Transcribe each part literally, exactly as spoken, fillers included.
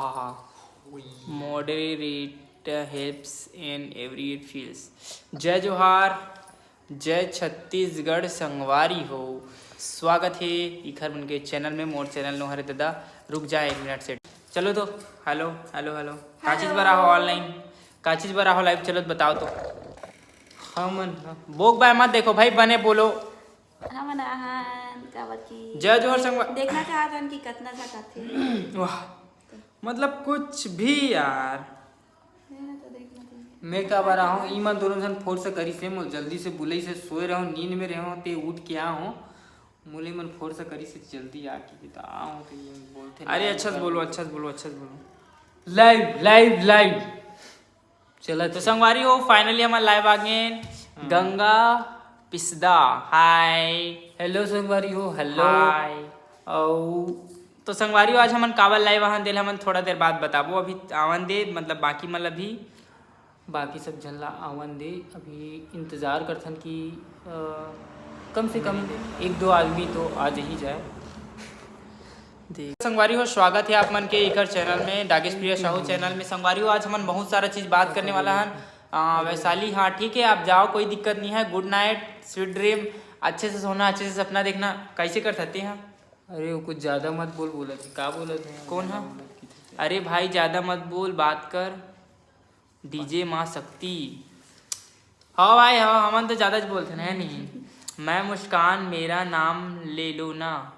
Moderator helps in every fields. जय जोहार, जय छत्तीसगढ़ संगवारी हो। स्वागत हे इखर मन के चैनल में। मोर चैनल नो हरे दादा, रुक जाए एक मिनट से। चलो तो, हेलो हेलो हेलो। का चीज बर आहो ऑनलाइन, का चीज बर आहो लाइव, चलो तो बताओ तो। हमन ह, बोक बाय मत देखो भाई, बने बोलो। हमन आहन काबर की जय जोहर संगवा- देखना चाहत हन कि कतना झा खाथे। वाह, मतलब कुछ भी यार। मैं तो देखना चाहत मैं का बार आहूँ, ई मन दोनों झन फोर्स करिस हे, मोर जल्दी से बुलई से सोए रहूँ, नींद में रहूँ, ते उठ के आहूँ। मोले मन फोर्स करिस हे जल्दी आके, तो आहूँ तो ये बोलथे अरे लाइव अच्छा से कर बोलो, दो। अच्छा से बोलो, अच्छा से बोलो। Live, live, live. चला तो संगवारी हो, finally हमन लाइव आ गेन। हाँ। गंगा पिसदा, हाय। हेलो संगवारी हो, हेलो। हाय। अउ तो संगवारी हो, आज हमन काबर लाइव आहन, तेला हमन थोड़ा देर बाद बताबो। अभी आवन दे, मतलब बाकी मन ला भी, बाकी सब झन ला आवन दे। अभी इंतजार करथन कि, अ, कम से कम एक दो आदमी तो आ ही जाए। देख संगवारी हो, स्वागत है आप मन के इकर चैनल में, डागेश प्रिया साहू चैनल में। संगवारी हो, आज हमन बहुत सारा चीज बात करने वाला हन। आ, वैशाली, हाँ ठीक है, आप जाओ, कोई दिक्कत नहीं है। गुड नाइट, स्वीट ड्रीम, अच्छे से सोना, अच्छे से सपना देखना। कैसे कर सकते हैं? अरे वो कुछ ज्यादा मत बोल, बोलत है। का बोलत है? कौन ज्यादा है? बोलत की थी। अरे भाई, ज्यादा मत बोल, बात कर। डीजे माँ शक्ति। हाँ भाई, हाँ, हमन तो ज्यादा च बोलथन, है नहीं? मैं मुस्कान, मेरा नाम ले लो ना।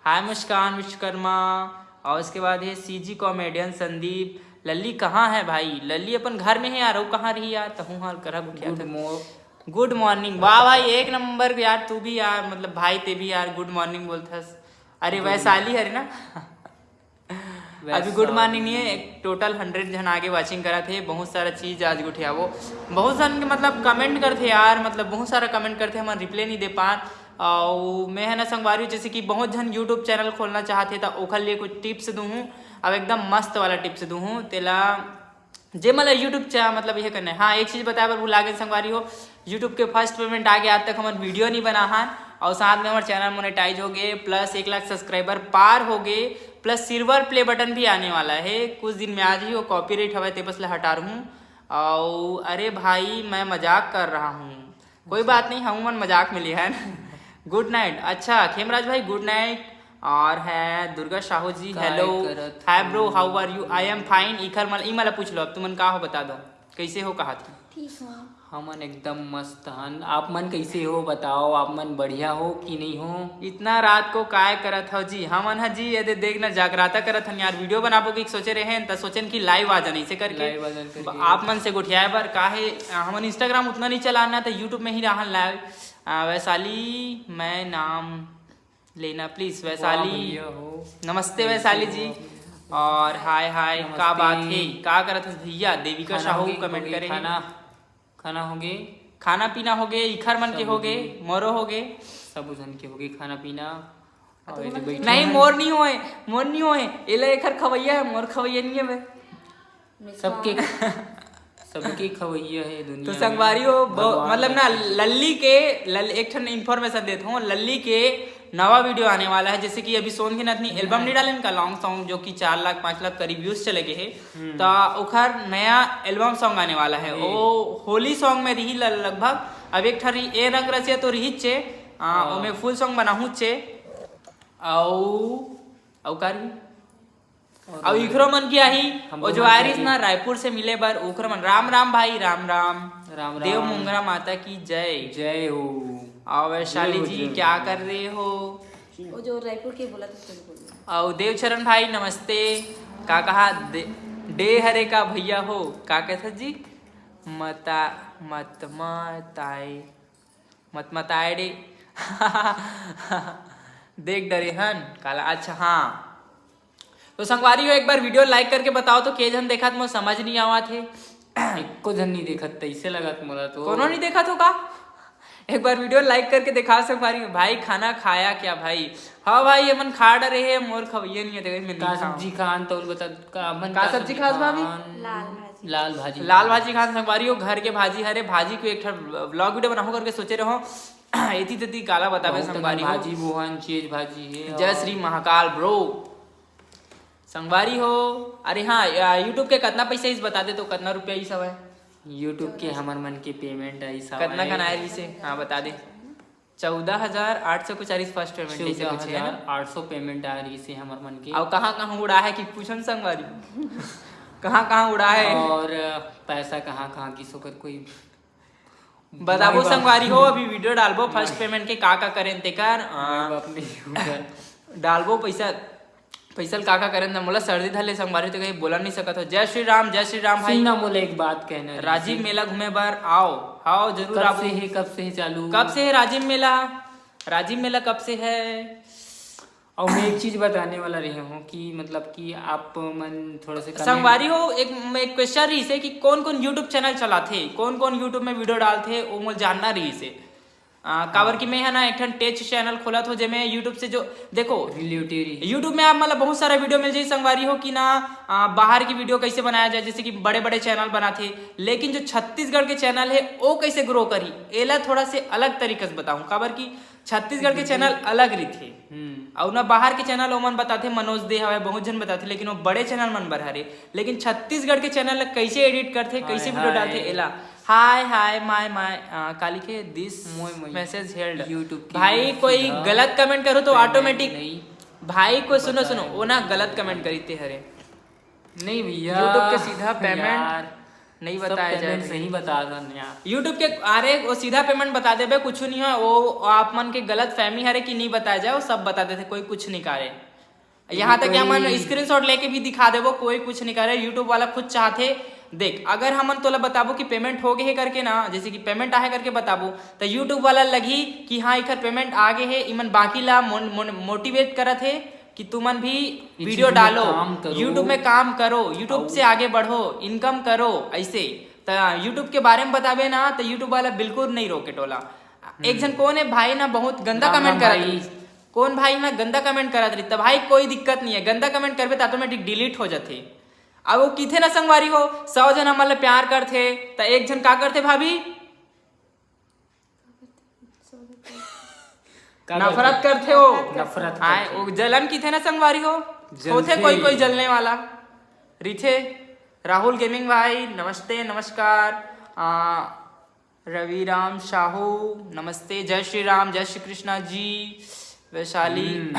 हाय मुस्कान विश्वकर्मा। और उसके बाद है सीजी कॉमेडियन संदीप। लल्ली कहाँ है भाई? लल्ली अपन घर में है यार, वो कहाँ रही यार? तहूँ हाल करा गुठिया गुड था। मॉर- गुड मॉर्निंग। वाह भाई, एक नंबर यार, तू भी यार, मतलब भाई ते भी यार गुड मॉर्निंग बोलथस। अरे गुड वैशाली हरे ना। अभी वैसा गुड मॉर्निंग नहीं है, एक टोटल हंड्रेड झन आगे वॉचिंग करत हे। बहुत सारा चीज आज गुठियाबो, बहुत झन के मतलब कमेंट करथे यार, मतलब बहुत सारा कमेंट करथे, हमन रिप्लाई नहीं दे पान। और मैं है ना संगवारी, जैसे कि बहुत झन यूट्यूब चैनल खोलना चाहत हे, तो ओखर लिए कुछ टिप्स दूहूँ। अब एकदम मस्त वाला टिप्स दूहूँ तेला, जे मतलब यूट्यूब चैनल मतलब ये करना है। हाँ, एक चीज बताए बर भुला गए संगवारी हो, यूट्यूब के फर्स्ट पेमेंट आ गया, आज तक हमन वीडियो नहीं बना हन, और साथ में हमारे चैनल मोनेटाइज हो गए, प्लस एक लाख सब्सक्राइबर पार हो गए, प्लस सिल्वर प्ले बटन भी आने वाला है कुछ दिन में। आज ही वो कॉपीराइट हवा, ते बस ले हटा रहूँ। और अरे भाई, मैं मजाक कर रहा हूँ, कोई बात नहीं, हम मन मजाक में लिए हैं। गुड नाइट। अच्छा खेमराज भाई, गुड नाइट। और है दुर्गा साहू जी, काय हेलो। करत हाय ब्रो, हो? How are you? I am fine। इखर मल ई मला पूछ लो, अब तुमन का हो बता दो, कैसे हो, कहा थी? ठीक हो। हमन एकदम मस्त हन। आप मन कैसे हो बताओ, आप मन बढ़िया हो कि नहीं हो? इतना रात को काय करत हो जी? हमन ह जी ये दे देख ना, जागराता करत हन यार, वीडियो बनाबो कि सोचे रहे हन, त सोचेन कि लाइव आ जाना इसे करके। लाइव आ जाना करके। आप मन से गोठियाए बर का है, हमन इंस्टाग्राम उतना नहीं चलाना, तो यूट्यूब में ही रहन लाइव। आ, वैशाली, मैं नाम लेना प्लीज। वाह वैशाली, भैया हो। नमस्ते कैसे वैशाली हो जी। आप? और हाय हाय, नमस्ते। का बात है, का करत हस भैया? देविका खाना साहू होगे, कमेंट होगे, करे हे। खाना, खाना होगे। खाना पीना होगे, इखर मन के सब होगे, होगे। मोरो होगे। सब झन के होगे खाना पीना। तो और ये तुमन बैठे नहीं, हैं। मोर नहीं होए, मोर नहीं होए, एला एखर खवैया है, मोर खवैया नहीं है बे। सबके, सबके खवैया है दुनिया तो में। संगवारी हो, ब-, भगवान मतलब ना, रखे। लल्ली के, लल-, एक ठन इन्फॉर्मेशन देत हूँ, लल्ली के नवा वीडियो आने वाला है, जैसे कि अभी सोन के नथनी एल्बम नहीं डाले इनका, लॉन्ग सॉन्ग, जो कि चार लाख पाँच लाख करीब व्यूज चले गए हैं, हम्म। तो ओखर नया एल्बम सॉन्ग आने वाला है। जी। वो होली सॉन्ग में रही ल-, लगभग। अब एक ठन ए रंग रसिया तो रही चे, आ, हाँ। ओमे फुल सॉन्ग बनाहूँ चे, अउ, अउ का रही? और अउ इखरो मन की आही, हम वो जो लोग आए रहिस ना रायपुर से मिले बर, उखरो मन। राम राम भाई, राम राम। राम देव राम। मोंगरा माता की जय। जय हो। और वैशाली जय हो, जी, जय क्या हो। कर रहे हो? वो जो रायपुर के बोला था, उसको बोलो। और देवचरण भाई, नमस्ते। का कहा दे, डे हरे का भैया हो, का कहता जी? मता, मत मताए। मत मत आए रे। देख डरे हन काला। अच्छा, हाँ, तो संगवारी हो, एक बार वीडियो लाइक करके बताओ तो, के झन देखत, मोर समझ नहीं आवत हे। एको झन नहीं देखत, तैसे लगत मोला तो। कोनो नहीं देखत हो का? एक बार वीडियो लाइक करके दिखा संगवारी हो। भाई, खाना खाया क्या भाई? हाँ भाई, ये मन खा डरे हे, मोर खवैया नहीं है, देख, मैं नहीं का खाऊं। सब्जी खान तो बता, का मन का का सब्जी सब्जी खास भाभी? खान? लाल भाजी। लाल भाजी। लाल भाजी खान संगवारी हो, घर के भाजी हरे, भाजी को एक ठन व्लॉग वीडियो बनाहूं करके सोचे रहो। एती तेती काला बताबे बहुत संगवारी हो। भाजी बोहन, चीज भाजी है जय और श्री महाकाल ब्रो। संगवारी हो, अरे हाँ, या YouTube के कतना पैसा इस बता दे तो, कतना रुपया इस हवय? YouTube के हमर मन के पेमेंट आइस कतना कन आए रहिस हे? हाँ, बता दे। चौदह हजार आठ सौ कुछ आरिस फर्स्ट पेमेंट, ऐसे चौदह कुछ है ना? हजार आठ सौ पेमेंट आ रहिस हे हमर मन के। और कहाँ कहाँ उड़ा है कि पूछन संगवारी? कहाँ कहाँ उड़ा है? और पैसा कहाँ कहाँ गिस ओकर कोई बताबो माई बाप। संगवारी हो, अभी वीडियो डालबो फर्स्ट पेमेंट के का का करेन तेकर, आ, माई बाप नहीं होकर। डालबो पैसा, पैसा ल का का करेन, मोला सर्दी धर ले संगवारी, तो कहीं बोला नहीं सकत हो। जय श्री राम, जय श्री राम भाई। सुनना, मोला एक बात कहना रहिस राजिम हे। मेला घूमे बर आओ। हाँ, जरूर कब आबो। से हे, कब से हे चालू? कब से हे राजिम मेला? राजिम मेला कब से है? और मैं एक चीज बताने वाला रहे हूँ कि मतलब कि आप मन थोड़ा से comment संगवारी हो, एक एक क्वेश्चन रहिस हे कि कौन कौन YouTube चैनल चलाथे, कौन कौन YouTube में वीडियो डालथे, वो मोला जानना रहिस हे। आ, काबर कि मैं है ना एक ठन टेच चैनल खोलत हो, जेमे YouTube से जो देखो, रिलेटेड ही। YouTube में आप मतलब बहुत सारा वीडियो मिल जाई संगवारी हो कि ना, आ, बाहर की वीडियो कैसे बनाया जाए, जैसे कि बड़े बड़े चैनल बनाथे, लेकिन जो छत्तीसगढ़ के चैनल है वो कैसे ग्रो करी, एला थोड़ा से अलग तरीके से बताऊं, काबर कि छत्तीसगढ़ के चैनल अलग रहिथे। हम्म। अउ ना बाहर के चैनल ओमन बताथे, मनोज दे हवय, बहुत झन बताथे, लेकिन वो बड़े चैनल मन बर हरे। लेकिन छत्तीसगढ़ के चैनल ला कैसे एडिट करथे, कैसे हाय, वीडियो हाय। डालथे एला। हाय हाय माय माय, आ, का लिखे? दिस मोय, मोय। Message held. YouTube के भाई कोई सीधा गलत कमेंट करो तो payment ऑटोमेटिक नहीं भाई कोई सुनो सुनो, बताएंगे। वो ना गलत कमेंट करीते हरे। नहीं भैया, YouTube के सीधा payment यार, नहीं सब बताया payment जाए। सही बता दो ना यार। YouTube के, अरे वो सीधा पेमेंट बता देबे, कुछ नहीं है, वो आप मन के गलत फहमी हरे कि नहीं बताया जाए, वो सब बता देथे, कोई कुछ नहीं करे। यहाँ तक कि हमन कोई स्क्रीनशॉट लेके भी दिखा देबो, कोई कुछ नहीं करे। YouTube वाला खुद चाहथे, देख, अगर हमन तोला बताबो कि पेमेंट हो गए हे करके ना, जैसे कि पेमेंट आहे करके बताबो, तो YouTube वाला लगही कि हाँ, एकर पेमेंट आ गए हे, इमन बाकी ला मोटिवेट करत हे कि तुमन भी ये वीडियो चीज में डालो, काम करो। YouTube में काम करो, YouTube अउ- से आगे बढ़ो, इनकम करो। ऐसे तो YouTube के बारे में बताबे ना, तो YouTube वाला बिल्कुल नहीं रोके टोला। एक झन कौन है भाई ना, बहुत गंदा राम कमेंट राम करत भाई। रहिस। कौन भाई ना गंदा कमेंट करत रहिस, त भाई कोई दिक्कत नहीं है, गंदा कमेंट करबे त ऑटोमेटिक डिलीट हो जाथे। अब वो किथे ना संगवारी हो, सौ झन हमन ला प्यार करथे, त एक झन का करथे भाभी? का नफरत करथे वो। नफरत आए, करथे। वो जलन किथे ना संगवारी हो, जलथे। होथे कोई कोई जलने वाला रिथे। राहुल गेमिंग भाई नमस्ते, नमस्कार। आ, रविराम साहू नमस्ते, जय श्री राम, जय श्री कृष्णा जी। वैशाली।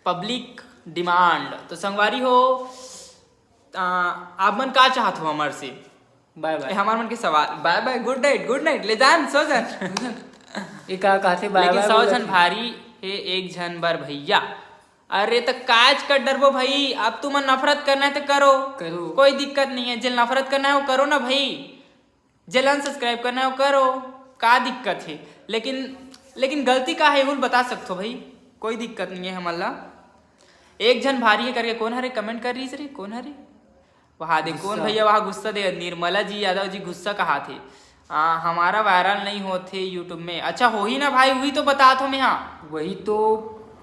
पब्लिक डिमांड तो संगवारी हो, आ, आप मन का चाहत हो हमर से? बाय ए, बाय। हमार मन के सवाल। बाय बाय, गुड नाइट, गुड नाइट, ले जान सो जान। ये का कहथे बाय लेकिन बाय सौ बोलत झन हे? भारी हे, एक झन बर भैया। अरे त काज कर डरबो भाई, अब तुमन नफरत करना है तो करो, करो। कोई दिक्कत नहीं है। जेल नफरत करना है वो करो ना भाई, जेल अनसब्सक्राइब करना है वो करो, का दिक्कत है? लेकिन लेकिन गलती का है, हुल बता सकथो भाई, कोई दिक्कत नहीं है हमन ला। एक झन भारी है करके कौन हरे कमेंट कर रही रे, कौन हरे? वहाँ दे कौन गुस्सा। भैया वहाँ गुस्सा दे, निर्मला जी यादव जी गुस्सा कहा थे। आ, हमारा वायरल नहीं होते YouTube में। अच्छा होही ना भाई, वही तो बतात हो मैं। हाँ, वही तो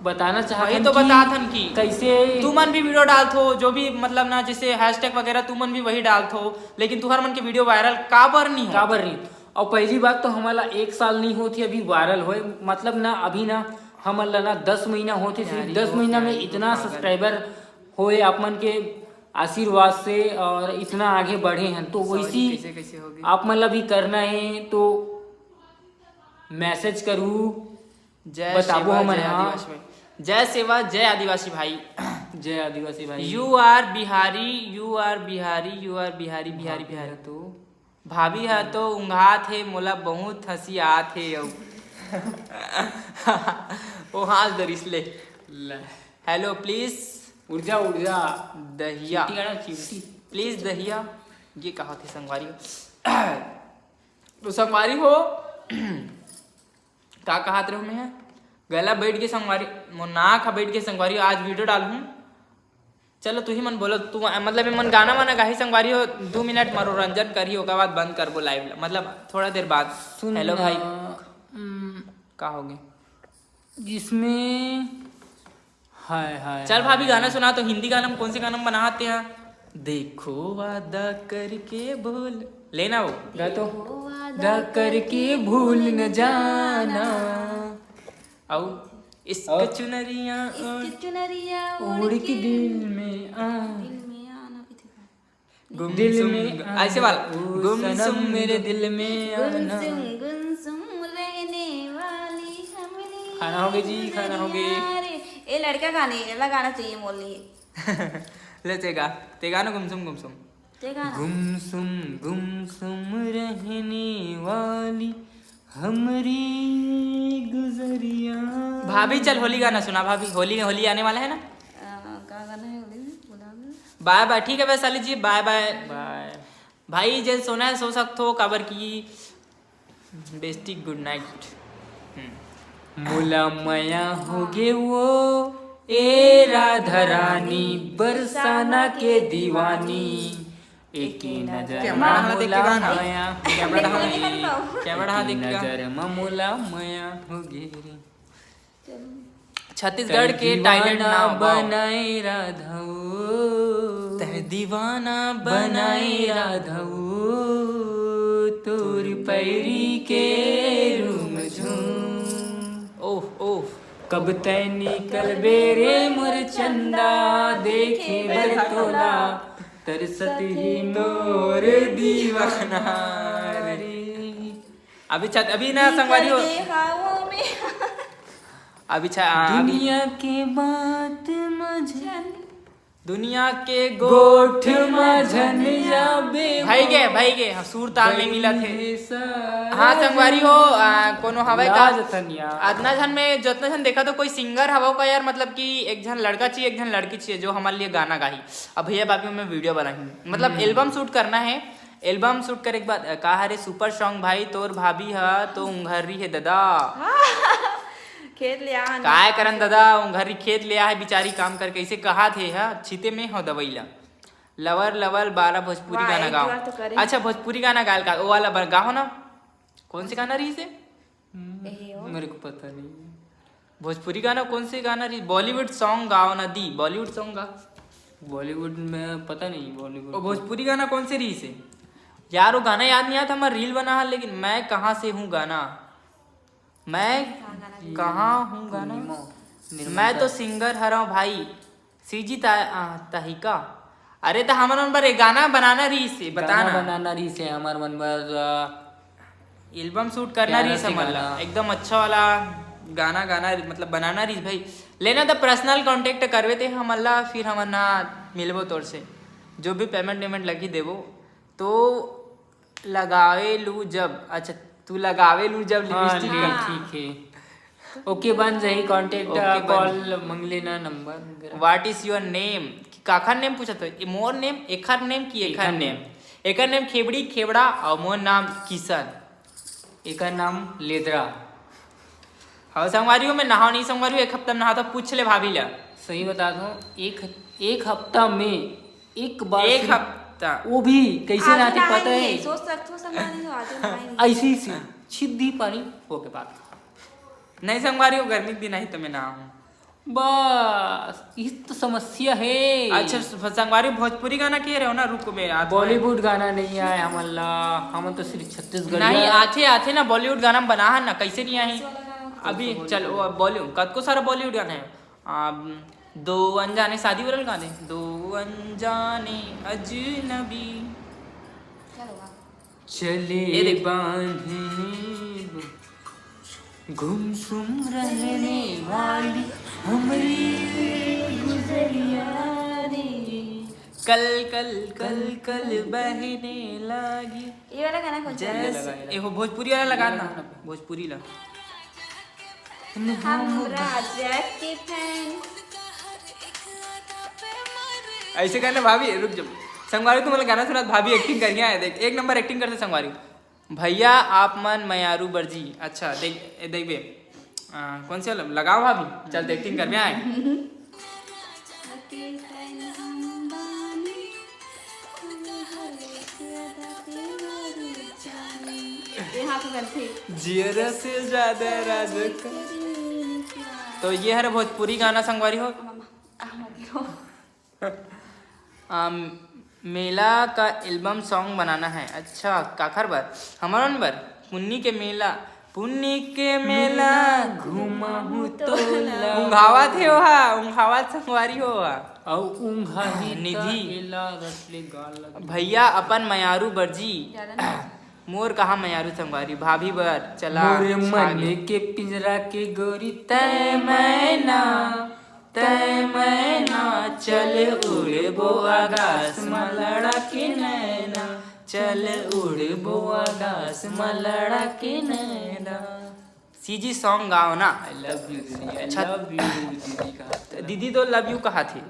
बताना चाहत वही हन तो कि बतात हन कि कैसे तुमन भी वीडियो डालथो, जो भी मतलब ना जैसे हैशटैग वगैरह तुमन भी वही डालथो, लेकिन तुहर मन के वीडियो वायरल काबर नहीं हो? काबर नहीं। और पहली बात तो हमला एक साल नहीं होती अभी वायरल होए, मतलब ना अभी ना हमन ला ना दस महीना होते, सिर्फ यारी दस हो, महीना में यारी हो, इतना पागल। सब्सक्राइबर होए आप मन के आशीर्वाद से और इतना आगे बढ़े हैं, तो वैसी कैसे कैसे होगी? आप मन ला भी करना है तो मैसेज करू। जय बताबो सेवा, हमन, जय हाँ। आदिवासी भाई। जय सेवा, जय आदिवासी भाई। जय आदिवासी भाई। You are Bihari, you are Bihari, you are Bihari, Bihari, Bihari. तो भाभी ह तो उंघात हे, मोला बहुत हंसी आत हे। अउ ओ हाँस दरिस ले। ले। हेलो प्लीज ऊर्जा ऊर्जा। दहिया, चिमटी गाना चिमटी। प्लीज दहिया। ये कहा थे संगवारी? तो संगवारी हो, का कहात रहे मैं? गला बैठ के संगवारी, मोर नाक ह बैठ के संगवारी, आज वीडियो डालूं। चलो तुही मन बोलो, तू मतलब ये मन गाना वाना गाही संगवारी हो, दो मिनट मनोरंजन करी, ओकर बाद बंद करबो लाइव ला, मतलब थोड़ा देर बाद। सुन हेलो ना, भाई, हम्म, का हो गए? जिसमें हाय हाय चल भाभी गाना सुना तो, हिंदी गाना में कौन से गाना में बनाते हैं? देखो वादा करके भूल लेना वो। गा तो। वादा करके भूल न जाना। अउ इश्क और? चुनरिया इसकी चुनरिया उड़ के दिल में आ दिल में आना भी था। गुम दिल सुम में ग- आ, ऐसे वाला ओ गुम सनम सुम मेरे दिल में आना। गुमसुम गुमसुम रहने वाली हमरी खाना हो गया जी, खाना हो गया। दुनिया रे। ए लड़का गाने, ये वाला गाना चाहिए मोर लिए। ले तेगा, तेगा ना गुमसुम गुमसुम। ते गाना। गुमसुम गुमसुम रहने वाली हमरी गुजरिया। भाभी चल होली गाना सुना भाभी, होली होली आने वाला है ना। अ, का गाना है होली में? भुला गए। बाय बाय। ठीक है वैशाली जी, बाय बाय। बाय। भाई जे सोना है सो सकथो, काबर की बेस्टी गुड नाइट। मोला मया होगे वो ए राधा रानी, बरसाना के दीवानी। एक नजर कैमरा मा हाँ देख के मोला गाना। मया कैमरा हाँ नहीं, नहीं, नहीं, नहीं। कैमरा हाँ देख के नजर मा मोला मया होगे रे। चलो। छत्तीसगढ़ के टॉयलेट ना बनाओ। बनाए राधा वो, तह दीवाना बनाए बनाए राधा वो, तोर पैरी के रूम झूम। ओह ओह। कब तै निकलबे रे मोर चंदा, देखे बर तोला, तरसत ही मोर दीवाना रे। अभी छत अभी ना संगवारी हो। निकल गए हवा में। अभी छा अभी- दुनिया के बात मझ जन दुनिया के गो गोठ मझन जाबे। भाई गे भाई गे हाँ, सुर ताल नहीं मिला थे। हाँ संगवारी हो। आ, कोनो हवय का? लाज तनिया। अतना झन में जतना झन देखा तो कोई सिंगर हवो का यार, मतलब कि एक झन लड़का चाहिए, एक झन लड़की चाहिए जो हमारे लिए गाना गाही। अब भैया बाबी में वीडियो बनाही, मतलब एल्बम शूट करना है। एल्बम शूट करे के बाद अ, का हरे सुपर सॉन्ग भाई, तोर भाभी ह तो उंघर रही है दादा। खेत ले आ काय करन दादा, उंघर रही खेत ले आहे बिचारी काम करके, इसे कहा थे ह छिते में हो दवैला। लवर लवर बारा भोजपुरी वाह, गाना एक गाओ। बार तो करे। अच्छा भोजपुरी गाना गाल का ओ वाला बर गाओ ना। कौन से गाना रही से? ए, ओ। मेरे को पता नहीं। भोजपुरी गाना कौन से गाना रही? बॉलीवुड सॉन्ग गाओ ना दी, बॉलीवुड सॉन्ग गा। बॉलीवुड में पता नहीं, बॉलीवुड ओ भोजपुरी गाना कौन से रही से? यार वो गाना याद नहीं आता, हमारा रील बना है, लेकिन मैं कहाँ से हूँ गाना, मैं कहाँ हूँ गाना। निर्मा- निर्मा- मैं तो सिंगर हरा भाई। सीजी ता, आ, तहिका। अरे तो हमन मन बर एक गाना बनाना रही से, बताना। गाना बनाना रही से हमार मन बर। अ, एल्बम शूट करना प्यारा रही से हमन ला, गाना। एकदम अच्छा वाला गाना गाना, मतलब बनाना रही भाई। लेना तो पर्सनल कांटेक्ट करवे ते हमन ला, फिर हमन ना मिलबो तोर से, जो भी पेमेंट वेमेंट लगी देबो। तो लगावे लू जब, अच्छा तू लगावे लू जब हाँ, लिपस्टिक ले, का। ठीक है। ओके, बन जाही कांटेक्ट, ओके, बन कॉल मंग लेना नंबर वगैरह। What is your name? काखर नेम पूछत हो? मोर नेम, एखर नेम की एखर एखर नेम? एकर नेम खेबड़ी खेबड़ा और मोर नाम किशन। एकर नाम लेदरा। हाँ संगवारी हो, मैं नहाओ नहीं संगवारी हो, एक हफ्ता में नहाता, पूछ ले भाभी ला। सही बता दो, एक एक हफ्ता में एक बार एक सिर्फ, हफ्ता। वो भी कैसे आज नहाती नहाए पता नहीं, है? सोच सकते हो संगवारी हो, आज नहाए नहीं। ऐसी सी छिद्दी पानी होके बात। नहीं संगवारी हो, गर्मी के दिन आई तो मैं नहाऊँ। बस इस तो समस्या है। अच्छा स- संगवारी भोजपुरी गाना के रहे हो ना, रुक में आज बॉलीवुड गाना नहीं आए हमन ला, हमन तो सिर्फ छत्तीसगढ़ नहीं आथे आथे ना, बॉलीवुड गाना में बना है ना, कैसे नहीं आए? अभी चल वो बॉलीवुड, कतको सारा बॉलीवुड गाना है। आ, दो अनजाने शादी वाला गाने, दो अनजाने अजनबी। चलो वाह। चले ये देख। बांधने गुमसुम रहने वाली हमरी गुजरिया रे। कल कल कल कल बहने लागी। ये वाला गाना कौन सा है? जैसे ए हो भोजपुरी वाला लगा ना, भोजपुरी ला। हम राजा के फैन। ऐसे करना भाभी, रुक जा। संगवारी तुम गाना सुना, भाभी एक्टिंग करिया है, देख एक नंबर एक्टिंग करते संगवारी। भैया आप मन मयारू बरजी। अच्छा देख, ए, देखबे। आ, कौन से वाला लगाओ भाभी, चल देख एक्टिंग कर में आए। ये हाथ में थे। जियरा से ज्यादा राज। तो ये हर भोजपुरी गाना संगवारी हो। मामा, आ, मत गिरो। आम, मेला का एल्बम सॉन्ग बनाना है। अच्छा काखर बर? हमरन बर। पुन्नी के मेला, पुन्नी के मेला घुमाहूं तोला। ऊंघावत हे ओहा, ऊंघावत संगवारी हो ओहा। अउ ऊंघाही त निधि। एला रस ले गाल लगे। भैया अपन मयारू बर जी। ज्यादा नहीं। मोर कहा मयारू संगवारी, भाभी बर चला मोरे छा मन गे। के पिंजरा के गोरी तय मैना, तय मैना, चल उड़बो आकाश म लड़ा के नैना, चल उड़बो आकाश म लड़ा के नैना। सीजी सॉन्ग गाओ ना। I love you दीदी, I अच्छा। Love you दीदी कहा। दीदी तो लव यू कहा थे।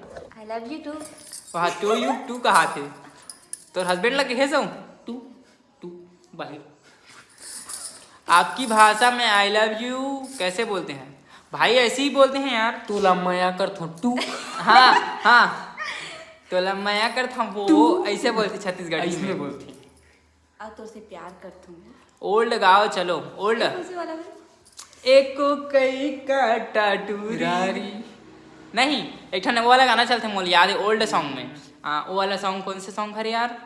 I love you too। वहाँ टू यू टू कहा थे। तोर हस्बैंड लगे हे सो? टू, टू, बाहर। आपकी भाषा में आई लव यू कैसे बोलते हैं भाई? ऐसे ही बोलते हैं यार। तोला मया करथों टू। हाँ, हाँ। तोला मया करथों वो, टू। ऐसे बोलते छत्तीसगढ़ी ऐसे में। बोलते। अब तोसे प्यार करथों। ओल्ड गाओ, चलो, ओल्ड। कौन से वाला है? एको कई काटा टूरी। गारी। नहीं, एक ठन वो वाला गाना चलथे, मोला याद है, ओल्ड सॉन्ग में। हाँ, वो वाला सॉन्ग कौन से सॉन्ग हरे यार?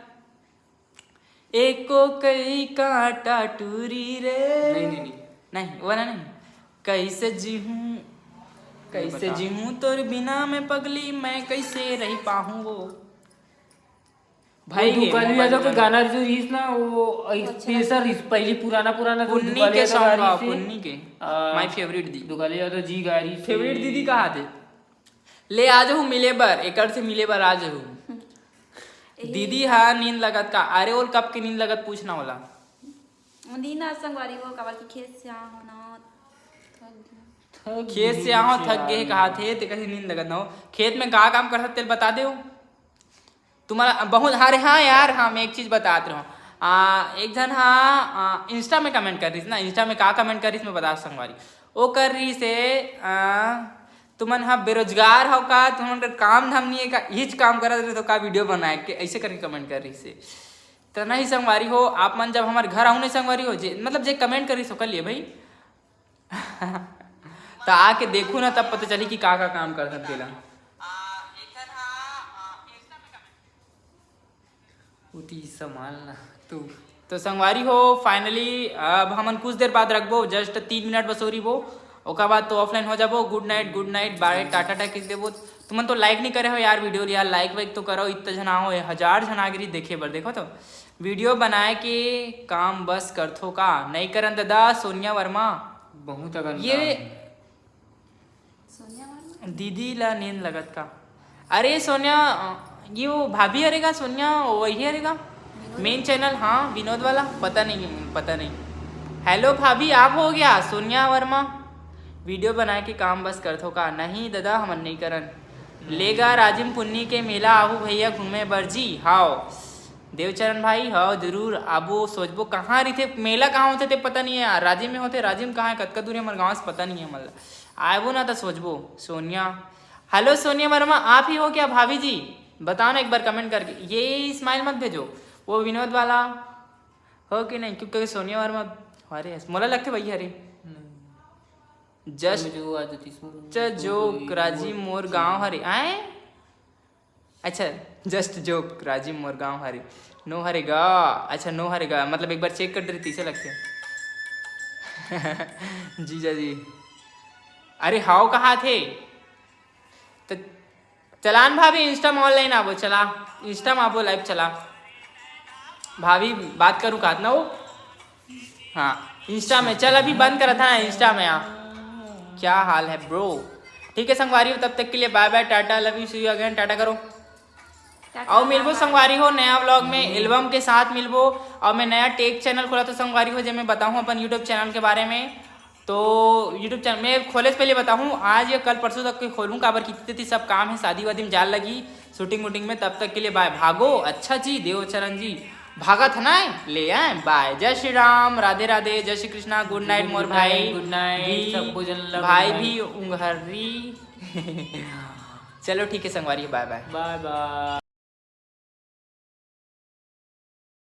एको कई काटा टूरी रे। नहीं, नहीं, नहीं। नहीं, वो वाला नहीं। कैसे जीहूं, कैसे बताओ। जीहूं तोर बिना मैं पगली, मैं कैसे रह पाहूं वो। भाई वो गे, दुकाली मोबाइल यादव के में गाना जो रिहिस ना, वो अच्छा। स्पेशल रिहिस, पहली पुराना, पुराना जो पुन्नी दुकाली के यादव सॉन्ग गाना का, रिहिस, पुन्नी के। आ, My favourite दी। दुकाली यादव जी गा रिहिस। Favourite दीदी कहा थे? ले आ जाहूं मिले बर, एकर से मिले बर आ जाहूं। यही। दीदी हा नींद लगत का? अरे ओल कब के नींद लगत पूछना वाला। नींद आज संगवारी हो, काबर की खेत से आ हो ना, थक गए। खेत से आ हो, थक गए कहा थे, ते कहीं नींद लगत ना हो। खेत में का काम करत तेल बता दे हो। तुम्हारा बहुत, अरे हाँ यार, हाँ, मैं एक चीज बतात रहूं। आ, एक झन हा, आ, Insta में comment कर रहिस ना, Insta में का comment कर रहिस मैं बता संगवारी। वो कर रहिस हे, आ, तुमन हा बेरोजगार हो का, तुमन का काम धाम नहीं है का, हिच काम करत रहे तो का वीडियो बनाए के, ऐसे करके comment कर रहिस हे। तो नहीं संगवारी हो, आप मन जब हमारे घर आऊ नहीं संगवारी हो, जे, मतलब जे comment कर रहिस हो, कर लिए भाई। त आके देखू ना, तब पता चली कि का का काम करथन तेला। उती संभाल ना तू। तो संगवारी हो, finally अब हमन कुछ देर बाद रखबो, just तीन मिनट बस और रहिबो, ओकर बाद तो offline हो जाबो। Good night, good night, bye, Tata Tata किस देबो। तुमन तो like नहीं करे हो यार वीडियो ल, यार like वाइक तो करो, इतना झन आओ, हजार झन आ गिरी देखे बर। देखो तो वीडियो बनाए के काम बस करथो का? नहीं करन दादा, सोनिया वर्मा। बहुत अकन ये काम है। सोनिया वर्मा? दीदी ला नींद लगत का? अरे सोनिया, अ, ये वो भाभी हरे का सोनिया, वही हरे का? विनोद? Main channel, हाँ, विनोद वाला, पता नहीं, पता नहीं। Hello भाभी, आप हो गया सोनिया वर्मा? वीडियो बनाए के काम बस करथो का? नहीं दादा, हमन नहीं करन। लेगा राजिम पुन्नी के मेला आहू भैया घूमे बर जी। हाव देवचरण भाई, हाव जरूर आबो, सोचबो कहाँ रहिथे, मेला कहाँ होथे ते पता नहीं है यार। राजिम में होथे, राजिम कहाँ है, कतका दूर है हमर गाँव से पता नहीं है, मतलब आबो ना तो सोचबो। सोनिया, हेलो सोनिया वर्मा, आप ही हो क्या भाभी जी? बताओ ना एक बार comment करके। ये स्माइल मत भेजो, वो विनोद वाला हो कि नहीं, क्योंकि सोनिया वर्मा, अरे मोला लगथे भैया, अरे जस्ट मुझे वो आज तीस मिनट च जोक, राजी मोर गांव हरे। आए? अच्छा, जस्ट जोक, राजी मोर गांव हरे। नो हरे गा। अच्छा, नो हरे गा, मतलब एक बार चेक कर दे, तीसे लगथे। जीजा जी। अरे हाव कहा थे? तो चलान भाभी, Insta में online आबो, चला, Insta में आबो, live चला। भाभी बात करूँ कहत ना वो। हाँ, Insta में चल, अभी बंद करा था ना, Insta में आ। क्या हाल है bro? ठीक है संगवारी हो, तब तक के लिए bye bye, Tata, love you, see you again, Tata करो। टाटा, आओ मिलबो bye bye। संगवारी हो नया vlog में, album के साथ मिलबो। और मैं नया tech channel खोला तो संगवारी हो, जे मैं बताऊँ अपन YouTube channel के बारे में। तो YouTube channel मैं खोले से पहले बताऊँ, आज या कल परसों तक के खोलूँ, काबर कि इतनी सब काम है, शादी वादी में जान लगी, shooting वूटिंग में। तब तक के लिए bye। भागो, अच्छा जी, देवचरण जी, भागत है ना, ले आए, bye। जय श्री राम, राधे राधे, जय श्री कृष्णा, good night मोर भाई, good night, भी, सबको जन ला भाई good night। भी उंघरी। चलो ठीक है संगवारी, bye bye। Bye bye।